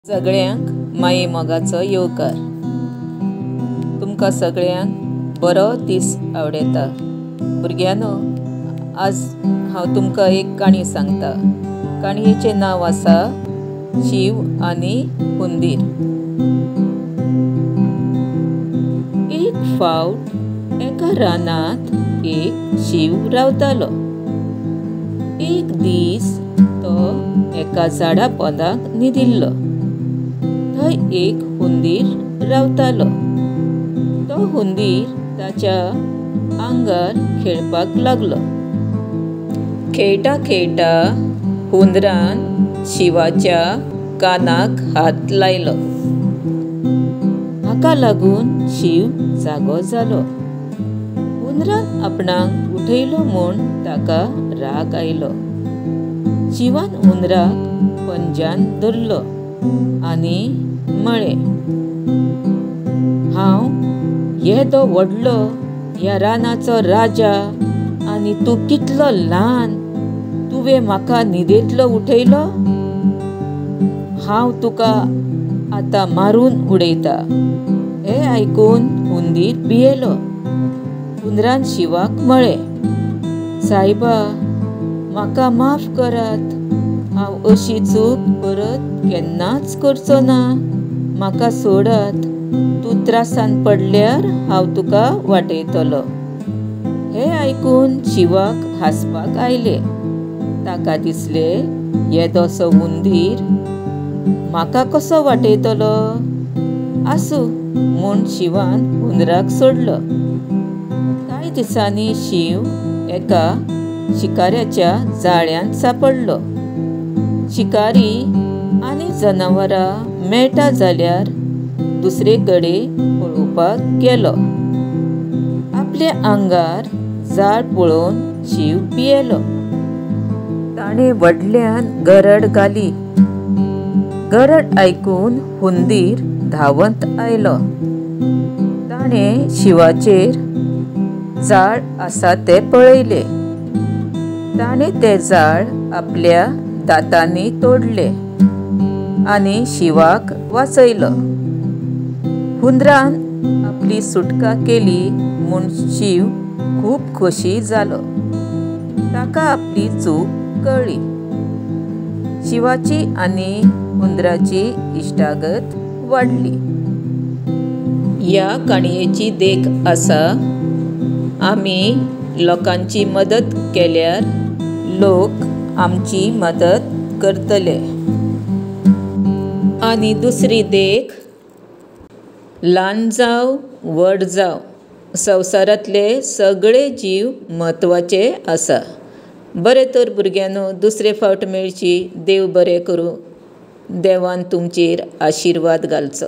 सगळ्यांक माये मोगाचो येवकार. तुमकां सगळ्यांक बरो दीस आवडटा. भुरग्यांनो, आज हांव तुमकां एक काणी सांगता. काणयेचें नांव आसा शींव आनी हुंदीर. एक फावट एका रानांत एक शींव रावतालो. एक दीस तो एका झाडा पोंदाक न्हिदिल्लो. थंय एक हुंदीर रावतालो. तो हुंदीर ताच्या आंगार खेळपाक लागलो. खेळटा खेळटा हुंदरान शिंवाच्या कानाक हात लायलो. हाका लागून शींव जागो जालो. हुंदरान आपणाक उठयलो म्हूण ताका राग आयलो. शिंवान हुंदराक पंजान धरलो आनी म्हळें, हांव येदो व्हडलो ह्या रानाचो राजा आनी तूं कितलो ल्हान. तुवें म्हाका न्हिदेंतलो उठयलो. हांव तुका आतां मारून उडयता. हें आयकून हुंदीर भियेलो. हुंदरान शिंवाक म्हळें, सायबा, म्हाका माफ करात. हांव अशी चूक परत केन्नाच करचो ना. म्हाका सोडात. तूं त्रासान पडल्यार हांव तुका वाटयतलो. हें आयकून शिंवाक हांसपाक आयलें. ताका दिसलें, येदोसो हुंदीर म्हाका कसो वाटयतलो. आसूं म्हूण शिंवान हुंदराक सोडलो. कांय दिसांनी शींव एका शिकाऱ्याच्या जाळ्यांत सांपडलो. शिकारी आनी जनावरां मेळटा जाल्यार दुसरे कडेन पळोवपाक गेलो. आपल्या आंगार जाळ पळोवन शींव भियेलो. ताणें व्हडल्यान गरड घाली. गरड आयकून हुंदीर धांवत आयलो. ताणें शिंवाचेर जाळ आसा तें पळयलें. ताणें तें जाळ आपल्या दातांनी तोडलें आनी शिंवाक वाचयलो. हुंदरान आपली सुटका केली म्हूण शींव खूब खोशी जालो. ताका आपली चूक कळ्ळी. शिंवाची आनी हुंदराची इश्टागत वाडली. ह्या काणयेची देख आसा, आमी लोकांची मदत केल्यार लोक आमची मदत करतले. आनी दुसरी देख, ल्हान जावं व्हड जावं, संवसारांतले सगळे जीव म्हत्वाचे आसा. बरें तर भुरग्यांनो, दुसरे फावट मेळची. देव बरें करूं. देवान तुमचेर आशिर्वाद घालचो.